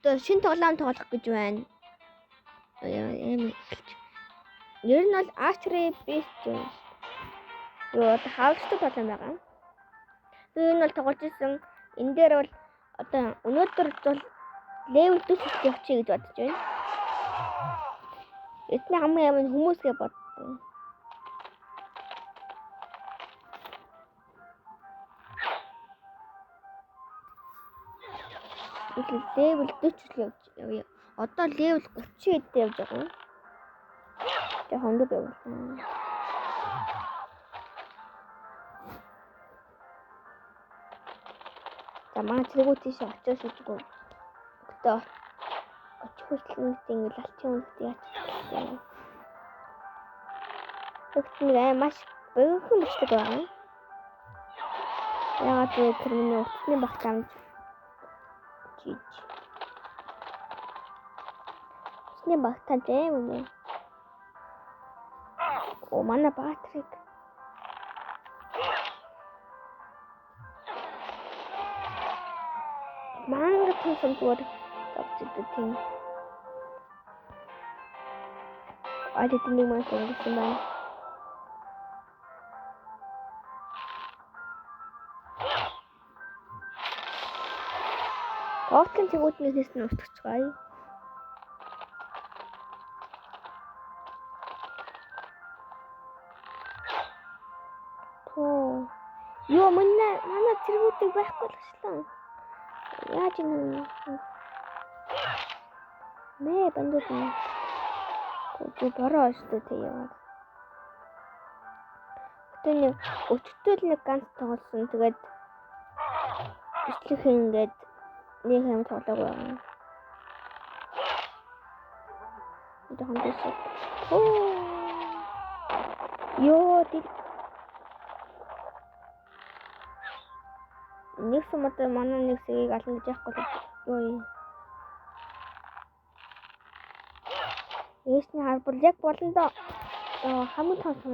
Одоо шинэ тоглоом тоглох гэж байна. Аим эхэлж. Нэр нь бол Archery Beast юм. Юу одоо хаалцтай тоглоом байгаа. Би энэ бол тоглож исэн. Энэ дээр бол одоо өнөөдөр бол level 40 явчих гэж бодож байна. Эдний хамгийн амар хүмүүсгээ бодсон. Level 40 явж явъя. Одоо level 30 хэд явж байгаа юм. Тэгээ хондог явуулсан. За манай цэргүүд тийш очиж шийдэггүй. Гэтэ очих хүртэл нэг ингэж алчин үнэт яаж юм. Тэгт нэг аим маш богинохон бичлэг байгаа. Ягаад гэвэл тэр миний утасны багтаамж жиж. Утасны багтаамж аим юм уу? О манай Патрик. Манга тусам зүгээр авч идэв тийм. Аль хэдийн нэг маань өнгөрсөн байна. Готлын цэгүүдний хийсэн нь устгацгаая. Тоо. Йоо манай цэргүүдийг байхгүй болчихлоо. Яаж юм? Мэ бандууд нь. Гү бороо өстөө тэ яваад. Гэтэ нэг өчтөл нэг ганц тоглосон. Тэгээд бичлэг хийгээд нэг юм тоглоогүй байгаа. Жоохон дэс. Оо. Йоо тэр нэг суматай манай нэг сэгийг ална гэж яахгүй л юу юм. Ээсний харбал яг болондоо хамгийн том сум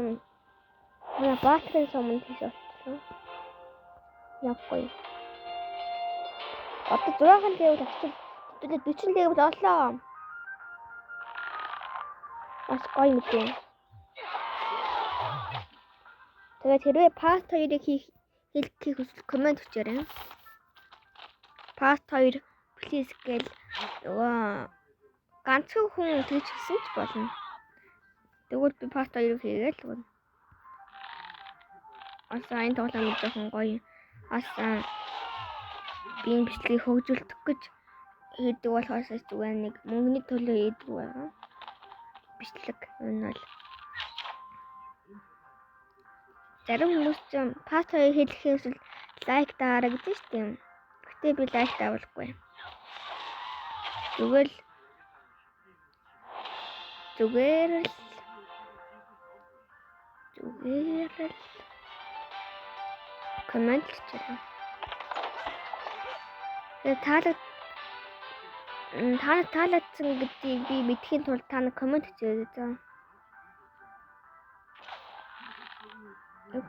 манай баатрын сум тийш очсон. Явахгүй. Одоо 6 level авчих. Тэгээд 40 level оллоо. Бас гоё мэдээ. Тэгээд хэрвээ part 2-ыг хийх хүсвэл коммент өчөөрэй. Part 2 please гэл нөгөө ганцхан хүн тэгж хэлсэн ч болно. Тэгвэл би part 2-ыг хийгээл өгнө. Аса энэ тоглоом жоохон гоё. Аса би энэ бичлэгийг хөгжүүлэх гэж хийдэг болохоос зүгээр нэг мөнгөний төлөө хийдэг байгаа. Бичлэг энэ бол зарим хүмүүс ч part 2 хийхээс эсвэл лайк даарай гэдэг шүү дээ. Гэтэ би лайк даавалгүй. Зүгээр л коммент хийчихээ. Тэгээ таалагдсан гэдгийг би мэдэхийн тулд та нар коммент хийчихээ заа.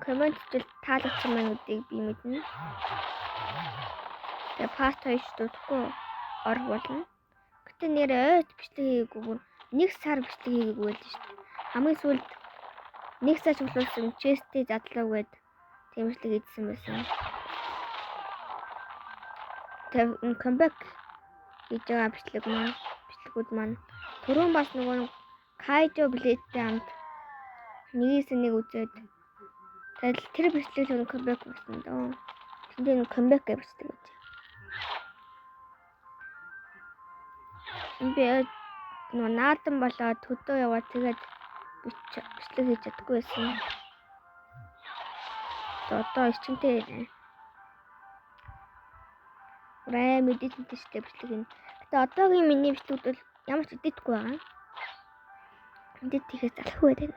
Коммент хийвэл таалагдсан байна гэдгийг би мэднэ. Тэгээ part 2 дутхгүй орох болно. Гэтэ нэрээ ойд бичлэг хийгээгүй бүр нэг сар бичлэг хийгээгүй байл шүү дээ. Хамгийн сүүлд нэг сар чиглүүлсэн chest-ийг задлаа гээд тийм бичлэг хийсэн байсан. Тэгээ comeback хийж байгаа бичлэг маань бичлэгүүд маань түрүүн бас нөгөө Kaijo Blade-тэй хамт нэгээс нэг үзээд тэгэл тэр бичлэг л comeback болсон дөө. Тэнд нэг comeback гэж бичлэг үзээ. Би нөгөө наадан болоод хөдөө яваад тэгээд бичлэг хийж чаддаггүй байсан. Одоо эрчимтэй Рай мэдээтэй штэ бичлэг юм. Гэтэ одоогийн миний бичлэгүүд бол ямар ч эдитгүй байгаа. Эдит хийхээс залхуу байдаг.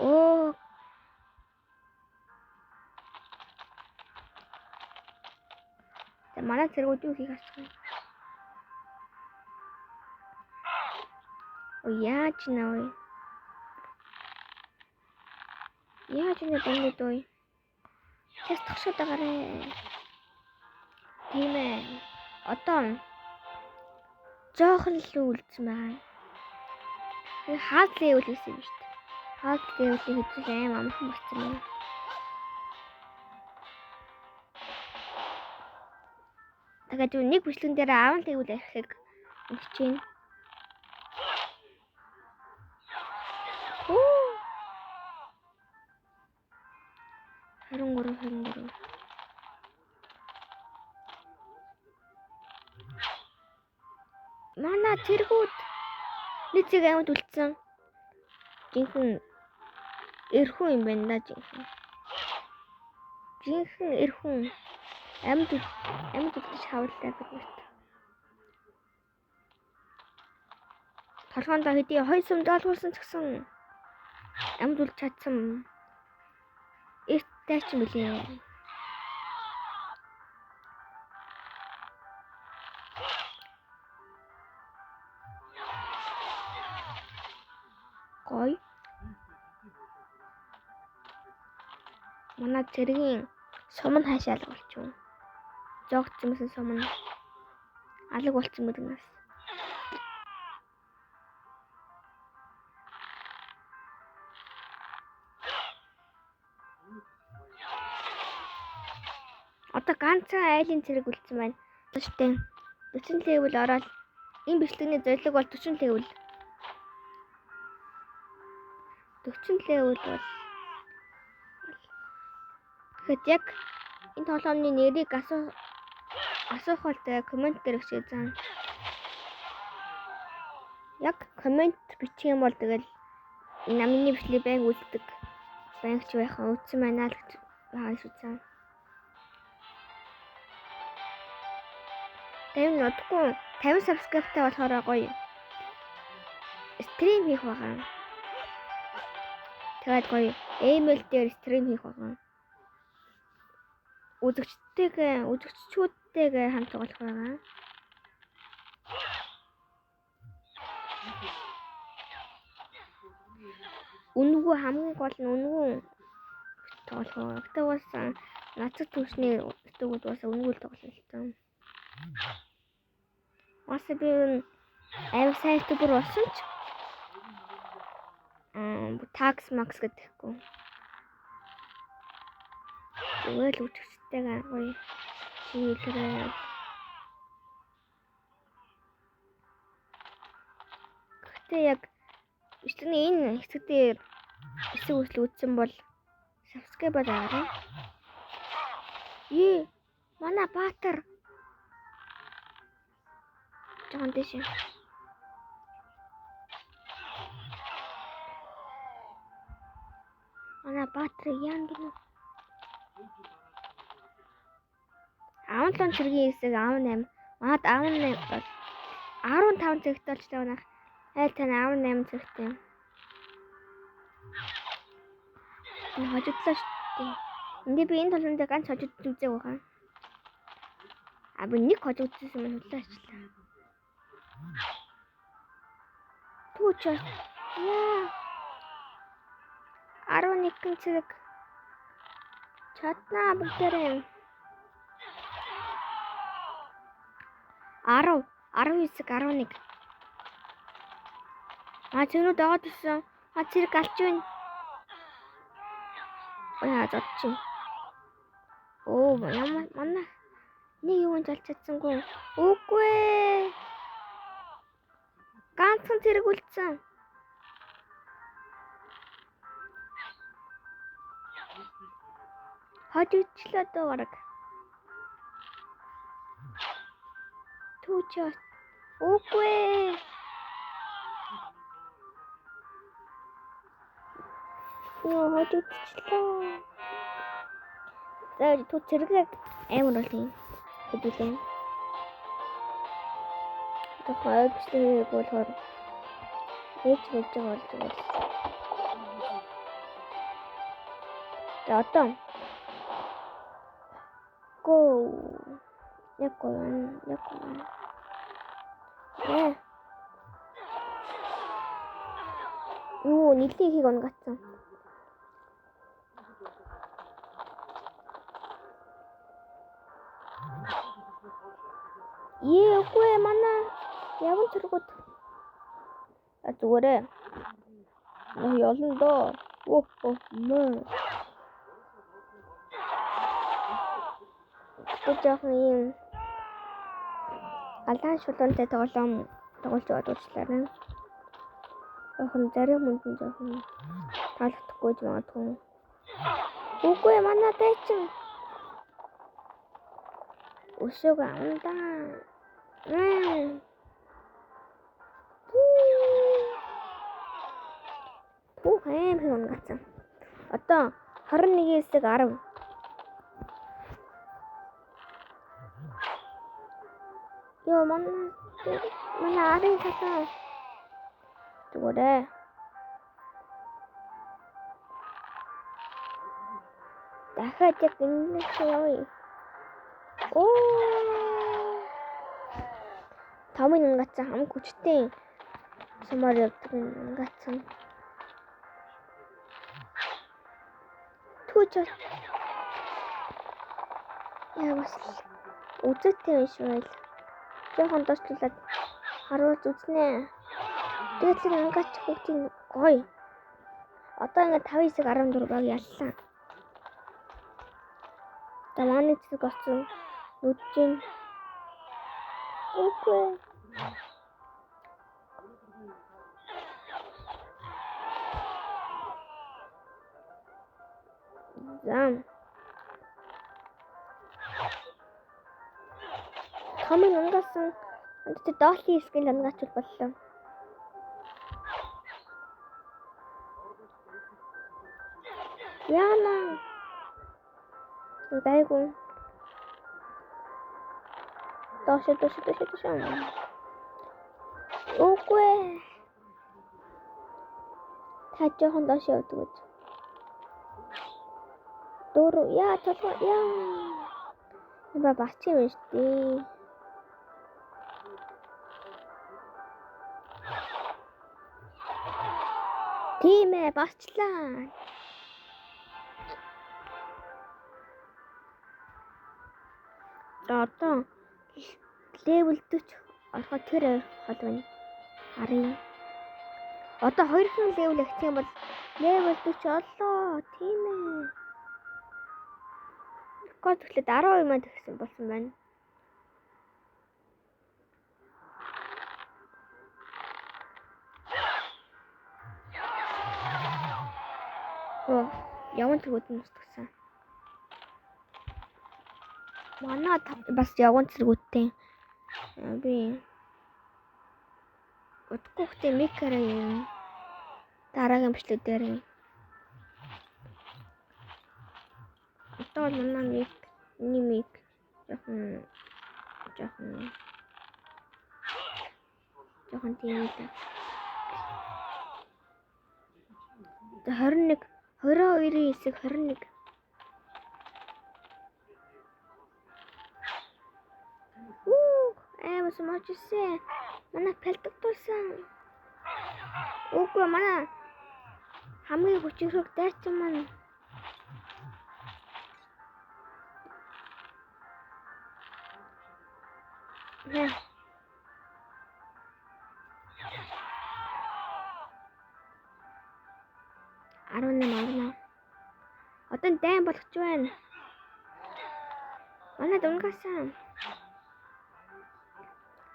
Оо. За манай цэргүүд юу хийх асуух юм? Оо яаж нэ вэ? Яаж нэ бандууд вэ? Сейчас тогшоод агараа. Тийм ээ. Одоо жоохон л үлдсэн байгаа. Hard level гэсэн юм шүү дээ. Hard level-ийн хэзээ аим амархан болсон байна. Тэгээд юу нэг бичлэгэн дээр 10 level ахихыг хичээнэ. Хүү. 23 23. Манай тэргүүд нэг зэг амьд үлдсэн. Жинхэнэ эрхүү юм байна да жинхэнэ. Жинхэнэ эрхүү амьд үлдэж хавлаа биднэрт. Толгоондоо хэдий 2 сум долгуулсан ч гэсэн амьд үлдэж чадсан. Эрт дайчин билээ. Гоё. Манай цэргийн сум нь хаашаа алга болчих вэ? Зоогдсон байсан сум нь алга болчихсон гэдэг нас. Одоо ганцхан айлын цэрэг үлдсэн байна. Тэштэй 40 level ороод энэ бичлэгний зорилго бол 40 level. 40 level бол тэгэхэд яг энэ тоглоомны нэрийг асуух бол тэгээ коммент дээр бичээ заа. Яг коммент бичих юм бол тэгэл намны бичлэгийг байнг үздэг. Байнгч байх үзсэн байна л гэж байгаа шүү заа. 50 удахгүй 50 subscribe-тай болохоор гоё stream хийх байгаа. Тэгээд гоё ML дээр stream хийх байгаа. Үзэгчдтэйгээ хамт тоглох байгаа. Үнэгүй хамгийн гол нь үнэгүй тоглох байгаа. Гэтэ бас нацаг түвшний өтөгүүд бас үнэгүй л тоглох л таа. Бас би амар сайн YouTuber болсон ч tax max гэдэггүй. Зүгээр л үзэгчтэйгээ гоё чиглэрээ. Гэхдээ яг бичлэгний энэ хэсэг дээр хэсэг хүртэл үзсэн бол subscribe дараарай. Ее, манай Баатар жоохон дэше. Манай Баатар яан гинэ? 17 цэргийн хэсэг 18. Манад 18 бол 15 цэгтэй болж байгаа нах. Айл тань 18 цэгтэй. Энэ хожигдлоо шүү дээ. Энд би энэ толгойн дээр ганц хожигдож үзег байгаа. А би нэг хожигдсон юм хөдлөө ачлаа. Түүч. Яа. 11 цэг. Чаднаа бүгдээрээ. 10, 19, 11. А цэнүүд аваад ирсэн. А цэрэг алч байна. Яа зодчих. Оо ямар манай нэг юм залж чадсангүй. Үгүй ээ. Ганцхан цэрэг үлдсэн. Хожигдлоо дөө бараг. Түүч. Үгүй ээ. Йоо хожигдчихлоо. За түр цэрэг амар бол юм. Хэдүүлээ. Тэгэхээр бичлэг болохоор ээж болж байгаа болж байгаа. За одоо go. Яг го. Яг го. Яа. Юу нийлээ ихийг унгацсан. Ээ үгүй ээ манай яван цэргүүд. А зүгээрээ. Ялна доо. Оо мөө. Гэтэ жоохон ийм галаан шулуунтай тоглоом тоглож яваад уучлаарай. Жоохон зарим хүнд нь жоохон таалагдахгүй ч магадгүй. Үгүй манай дайчин. Өсөөг авна. Пүү аим их унгацсан. Одоо 21-ээс 10. Йоо манай арын талаа. Зүгээрээ. Дахиад яг энэ явъя. Оо. Томын унгацсан хамаг хүчтэй сумаар явдаг унгацсан. Түүч. Яа бас үзээтэй юм шиг байл. Жохон доошлуулад харуулж үзнэ. Тэгээд тэр унгаач хүүхдийн гоё. Одоо ингээд 5-9 14 баг яллаа. За манай цэцэг олсон нүдж гин. Үгүй. За. Томын унгасан. Одоо доотлын хэсгийг унгаачвал боллоо. Яна. Дайгу. Доош доош доош доош. Үгүй. Та жоохон доош явдаг гэж. Дөрөв яа толгой яа. Ба бач юм шүү дээ. Тийм ээ, басчлаа. За одоо level 40 ороход тэр хол байна. Харъя. Одоо 2хан level өгчих юм бол level 40 оллоо. Тийм ээ. Код тэгэхээр 12 мянга тэгсэн болсон байна. Оо, яван тэргүүд нь устгасан. Манай бас явган цэргүүдтэй. Би удахгүй хтэй микро юм. Дараагийн бичлэг дээр юм. Одоо бол манай мик, миний мик жоохон тийм л. 21 22-ийн хэсэг 21. Амар сумажсэн. Манай пэлтэгдүүлсэн. Үгүй манай хамгийн хүчирхэг дайчин маань. Нэ. 18 18. Одоо дайн болгож байна. Манай дунгасан.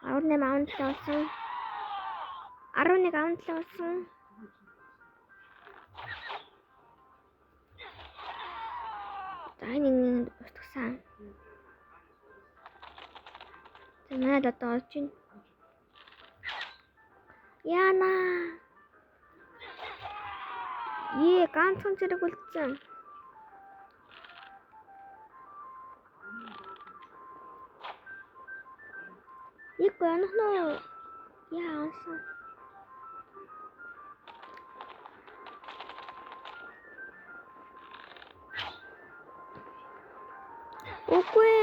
18 17 болсон. 11 17 болсон. За энэ нэг устгасан. За манайд одоо олж байна. Яна. Ээ ганцхан зэрэг үлдсэн. Нэг онох нь яа онсон. Үгүй.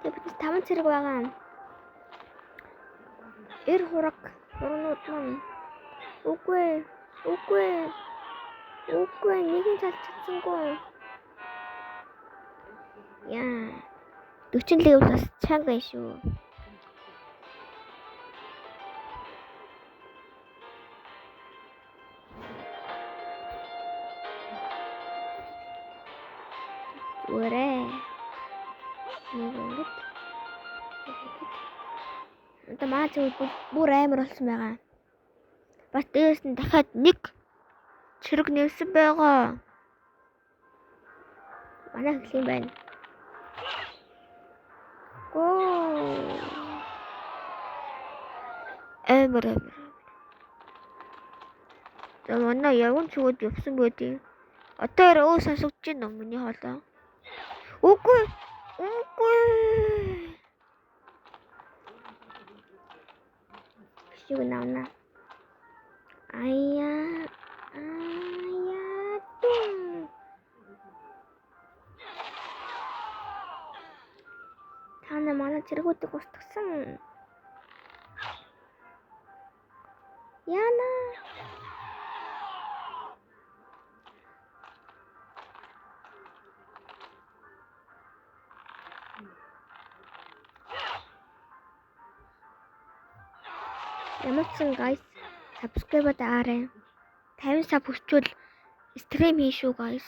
Тэг бид 5 цэрэг байгаа. Эр хураг хурнууд маань. Үгүй. Үгүй. Үгүй нэгэн цалж чадсангүй. Яа. 40 level бас чанга юм шүү. Зүгээрээ. Нэг ингэж. Одоо маа зүйл бүр амар болсон байгаа. Бас дээрээс нь дахиад нэг чирэг нэмсэн байгаа. Манай эхлэх юм байна. Гоо. Амар амар. За манай явган чүгүүд явсан байдیں۔ Одоо арай өө сонсогдож байна уу миний хоолой? Үгүй. Үгүй. Шиг навна. Аяа. Аяа. Тун. Та нар манай цэргүүдийг устгасан. Яна. Ямар ч сан guys, subscribe дараарай. 50 sub хүсвэл stream хийн шүү, guys.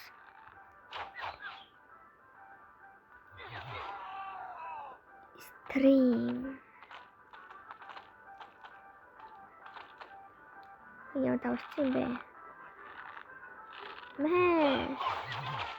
Stream. Яа тавьсан юм бэ? Мэ.